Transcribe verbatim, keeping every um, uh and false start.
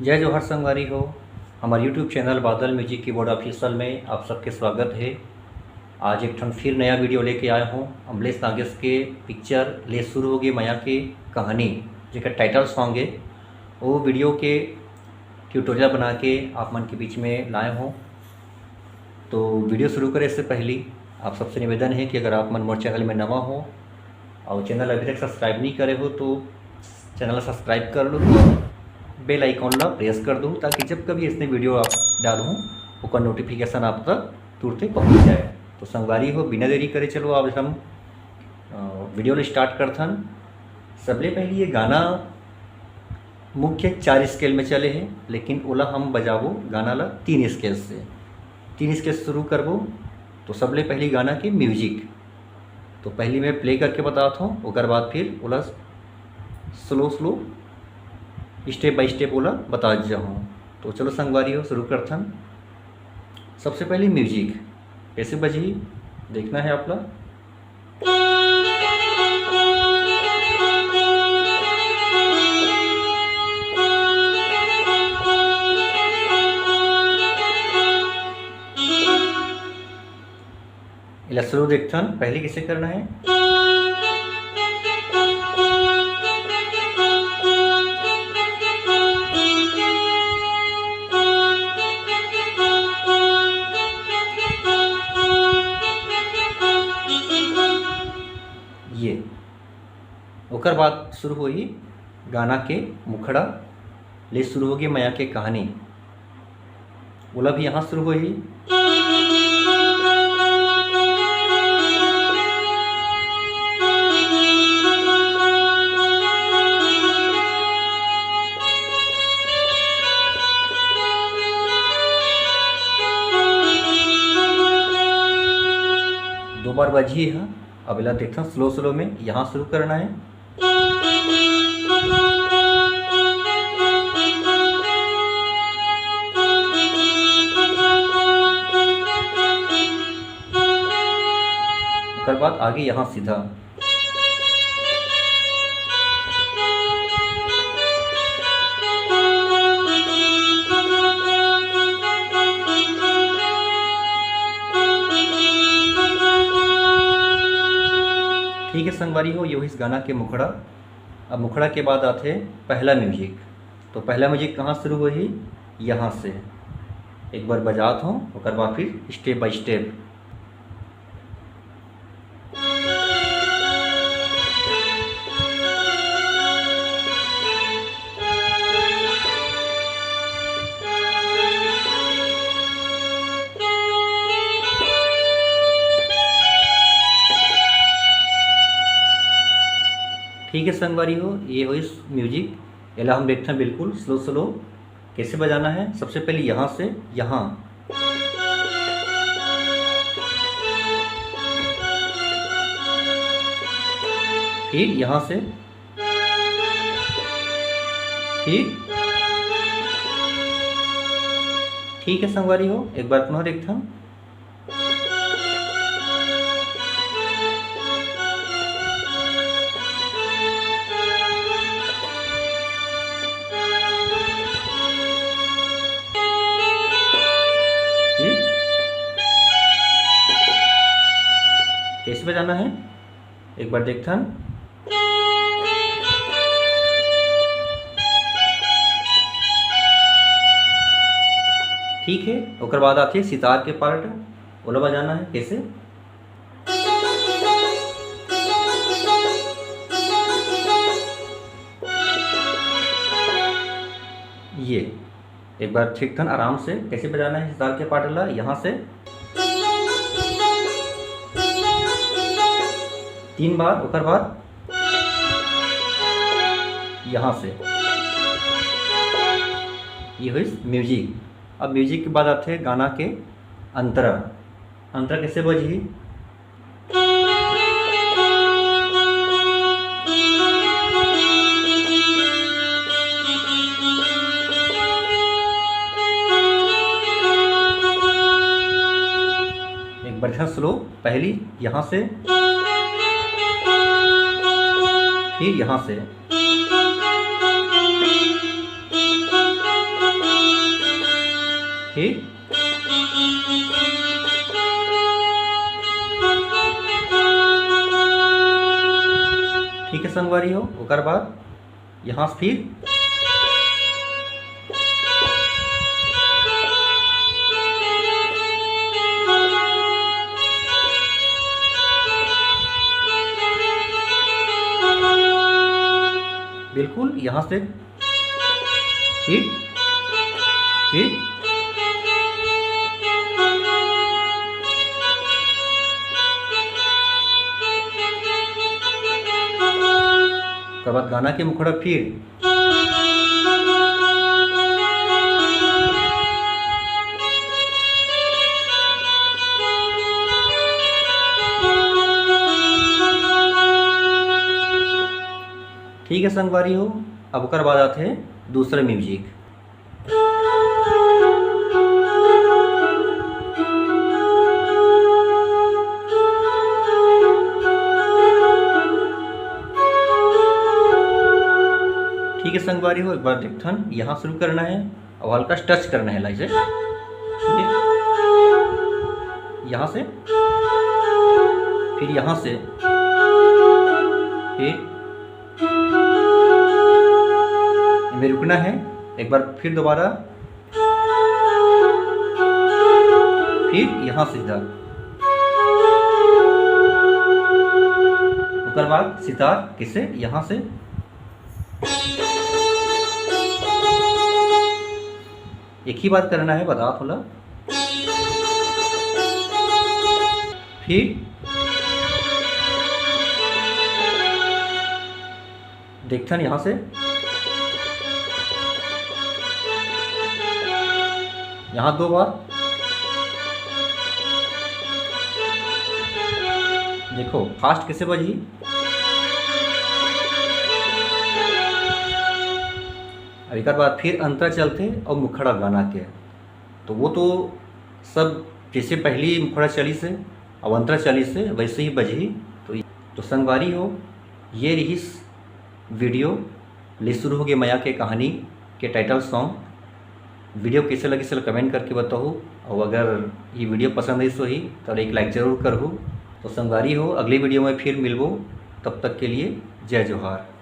जय जोहार संगवारी हो, हमारे YouTube चैनल बादल म्यूजिक कीबोर्ड ऑफिशियल में आप सबके स्वागत है। आज एक ठन फिर नया वीडियो लेके आया हूँ अमलेश नागेश के पिक्चर ले शुरू होगे मया के कहानी, जेकर टाइटल सॉन्ग है, वो वीडियो के ट्यूटोरियल बना के आप मन के बीच में लाए हूँ। तो वीडियो शुरू करे से पहली आप सबसे निवेदन है कि अगर आप मन मोर चैनल में नवा हो और चैनल अभी तक सब्सक्राइब नहीं करे हो तो चैनल सब्सक्राइब कर लो, बेल आइकॉन ला प्रेस कर दो, ताकि जब कभी इसने वीडियो आप डालूँ ओकर नोटिफिकेशन आप तक तुरते पहुँच जाए। तो संगवारी हो, बिना देरी करे चलो आज हम वीडियो स्टार्ट करथन। सबले पहले ये गाना मुख्य चार स्केल में चले हैं, लेकिन ओला हम बजाबो गाना ला तीन स्केल से। तीन स्केल शुरू करबो। तो सबले पहली गाना के म्यूजिक तो पहली मैं प्ले करके बतात हूँ, ओकर बाद फिर ओला slow slow step by step ओला बतात जाहूँ। तो चलो संगवारी हो, शुरू करथन। सबसे पहले म्यूजिक कैसे बजही देखना है आप ला। एला स्लो देखथन, पहले कैसे करना है। ये ओकर बाद शुरू होही गाना के मुखड़ा ले शुरू होगे मया के कहानी। ओला भी यहाँ शुरू होही। दो बार बजही है। अब एला देखथन स्लो स्लो में, यहाँ शुरू करना है। ओकर बाद आगे यहाँ सीधा। ठीक है संगवारी हो, ये होइस गाना के मुखड़ा। अब मुखड़ा के बाद आथे पहला म्यूजिक। तो पहला म्यूजिक कहाँ शुरू होही? यहाँ से। एक बार बजात हूँ, ओकर बाद फिर स्टेप बाय स्टेप। ठीक है संगवारी हो, ये होइस म्यूजिक। एला हम देखथन बिल्कुल स्लो स्लो कैसे बजाना है। सबसे पहले यहाँ से यहाँ, फिर यहाँ से, फिर ठीक है संगवारी हो, एक बार पुनः देखथन। कैसे बजाना है, एक बार देखथन। ठीक है, ओकर बाद आथे सितार के पार्ट, ओला बजाना है कैसे? ये एक बार ठीक थन आराम से कैसे बजाना है सितार के पार्ट ला। यहाँ से तीन बार, ओकर बाद यहाँ से। ये होइस म्यूजिक। अब म्यूजिक के बाद आथे गाना के अंतरा। अंतरा कैसे बजही? एक बढ़िया स्लो, पहली यहाँ से, फिर यहाँ से, ठीक, ठीक है संगवारी हो, ओकर बाद यहाँ से फिर बिल्कुल यहाँ से फिर, फिर ओकर बाद गाना के मुखड़ा फिर। ठीक है संगवारी हो, अब ओकर बाद आथे दूसरे music। ठीक है संगवारी हो, एक बार देखथन, यहाँ शुरू करना है और हल्का टच करना है लाई से, ठीक है, यहाँ से, फिर यहाँ से, फिर इनमें रुकना है। एक बार फिर दोबारा, फिर यहाँ सीधा, ओकर बाद सितार किसे यहाँ से, एक ही बार करना है, बता थोड़ा। फिर देखथन यहाँ से, यहाँ दो बार। देखो fast कैसे बजही। अब एक बार फिर अंतरा चलथे और मुखड़ा गाना के, तो वो तो सब जैसे पहली मुखड़ा चलिस हे और अंतरा चलिस हे वैसे ही बजही। तो, तो संगवारी हो, ये रहिस video ले शुरू होगे मया के कहानी के title song। Video कैसे लगिस comment करके बताहू, और अगर ये video पसंद आइस होही तो एक like जरूर करहू। तो संगवारी हो, अगले video में फिर मिलबो, तब तक के लिए जय जोहार।